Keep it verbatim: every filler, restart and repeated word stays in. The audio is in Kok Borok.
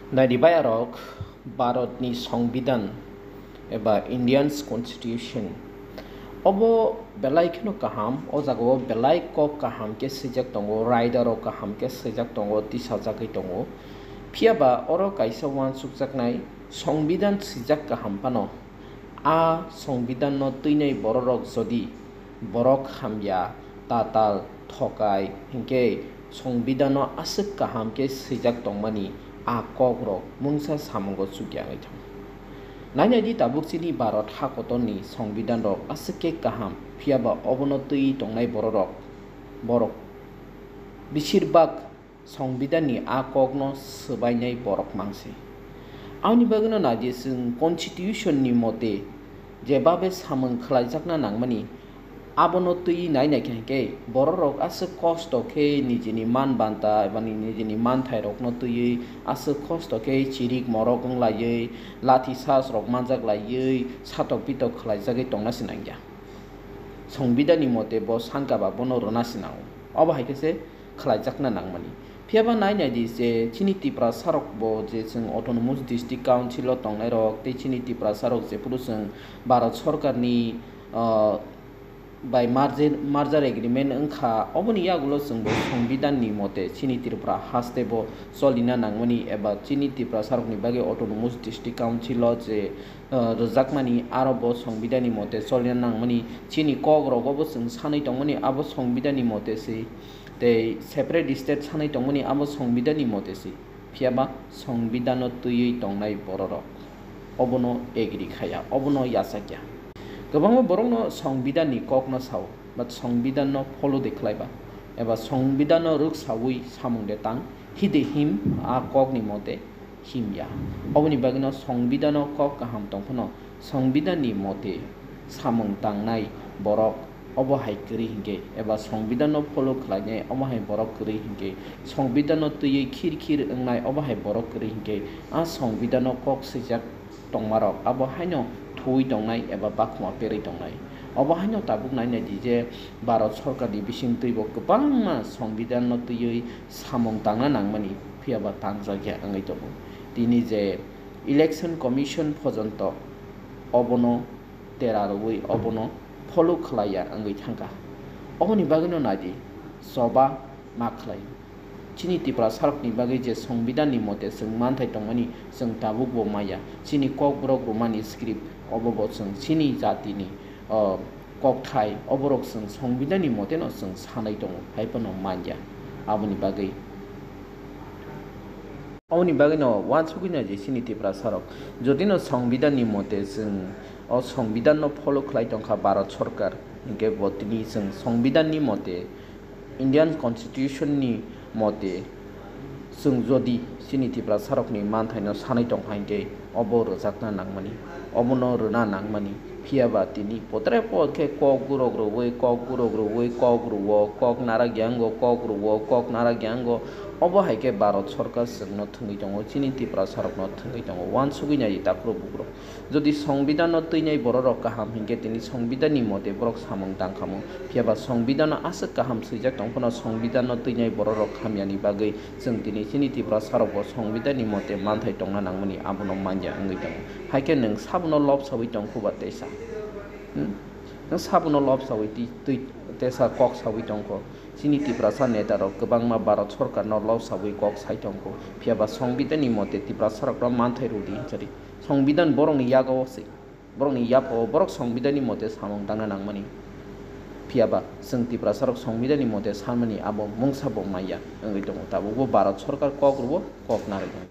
Naidi bayarok, Bharatni Songbidan eba Indian's Constitution obo belai kheno kaham, o jagao belai kok kaham khe swijak tongo, raida rok kaham khe swijak tongo, tisajagwi tongo. Phiya ba oro kaisa uansukjaknai Songbidan swijak kaham phano, a Songbidanno twinai bororok jodi borok hamya, tatal, thokai hinkhe Songbidanno aswk kaham khe swijak tongmani a kokrok mungsa samungo chukya wngwi thango. Nainai di tabuk chini Bharat ha kotorni Songbidanrok aswk khe kaham, phiya ba obono twiwi tongnai bororok, borok besirbak Songbidanni a kokno swbainai borok mangsi. Aboni bagwino naidi chwng Constitution ni mote jebabe samung khlaijakna nangmani, abono twiwi nainai khe hinkhe bororok aswk kosto khe nijini man banta eba ni-, nijini manthairokno twiwi aswk kosto khe chirik morok wnglaiwi, lathi sas rok manjak laiwi, satok pitok khlaijagwi tongna se nangya. Songbidanni mote bo sankaba bono rwna se nango. Obo hai khe se khlaijakna nangmani. Phiya ba nai nai di je chini Tiprasa rok bo je chwng Autonomous District Council o tongnai rok tei chini Tiprasa rok jephuru chwng Bharat Sorkar ni, ah, bai merger, merger agreement wngkha, oboni yagulo chwng bo Songbidan ni mote chini Tripura haste bo cholina nangmani eba chini Tiprasa rok ni bagwi Autonomous District Council o je, ah, rwjakmani aro bo Songbidan ni mote cholina nangmani, chini kok rogo bo chwng sanwi tongmani abo Songbidan ni mote se. Tei separate state sanai tongmani abo Songbidanni mote se, phiya ba Songbidanno twiwi tongnai bororok obono agree khaya, obono yachakya. Kwbangma borokno Songbidanni kokno sao, but Songbidanno follow de khlaiba eba Songbidanno rwksaui samung de tang, hide him a kokni mote himya. Oboni bagwino Songbidanno kok kaham tongphano Songbidanni mote samung tangnai borok obo hai kwrwi hinkhe eba Songbidanno follow khlainai obo hai borok kwrwi hinkhe, Songbidanno twiwi khir khir wngnai obo hai borok kwrwi hinkhe, a Songbidanno kok swijak tongmarok abo haino thuwi tongnai eba bakhuma perwi tongnai. Obo haino tabuk nai nai di je Bharat Sorkarni bisingtwibo kwbangma Songbidanno twiwi samung tangna nangmani, phiya ba tangjakya wngwi tongo. Tini je Election Commission pojonto obono tera rwui obono follow khlaiya wngwi thangkha. Oboni bagwino nai di, choba ma khlai. Chini Tiprasarokni bagwi je Songbidanni mote chwng manthai tongmani, chwng tabukbo maya. Chini Kokborok rwmani script obobo chwng chini jatini, o, kokthai, oborok chwng Songbidanni moteno chwng sanai tongo, hai phano manya. Aboni bagwi, aboni bagwino uansugwi nai je chini Tiprasarok, jodino Songbidanni mote chwng o Songbidanno follow khlai tongkha Bharat Sorkar, hinkhe bo tini chwng Songbidanni mote, Indian Constitution ni mote, chwng jodi chini Tiprasarokni manthaino sanai tongkha hinkhe, obo rwjakna nangmani, obono rwna nangmani. Phiya ba tini potre pot khe kok gurok rwui, kok gurok rwui, kok rwo, kok narak yango, kok rwo, kok narak yango. Obo hai khe Bharat Sorkar chwngno thwngwi tongo, chini Tiprasarokno thwngwi tongo. Uansugwi nai di takhurok bukurok. Jodi Songbidanno twinai bororok kaham hinkhe tini Songbidanni mote borok samung tangkhamu. Phiya ba Songbidanno aswk kaham swijak tong phano Songbidanno twinai bororok hamyani bagwi chwng tini chini Tiprasarokbo Songbidanni mote manthai tongna nangmani abono manya wngwi tongo. Hai khe nwng sabono lobsaui tongkhu ba tesa? Hmm? Nwng sabono lobsaui twi, twi, tesa kok saui tongkho. Chini Tiprasa netarok kwbangma Bharat Sorkarno lobsaui kok sai tongkho. Phiya ba Songbidanni mote Tiprasarokno manthai rwdi hinchari. Songbidan borokni yago se. Borokni yapha o borok Songbidanni mote samung tangna nangmani. Phiya ba chwng Tiprasarok Songbidanni mote sanmani abo mungsa bo manya wngwi tongo. Tabukbo Bharat Sorkar kok rwo, kok narwknai.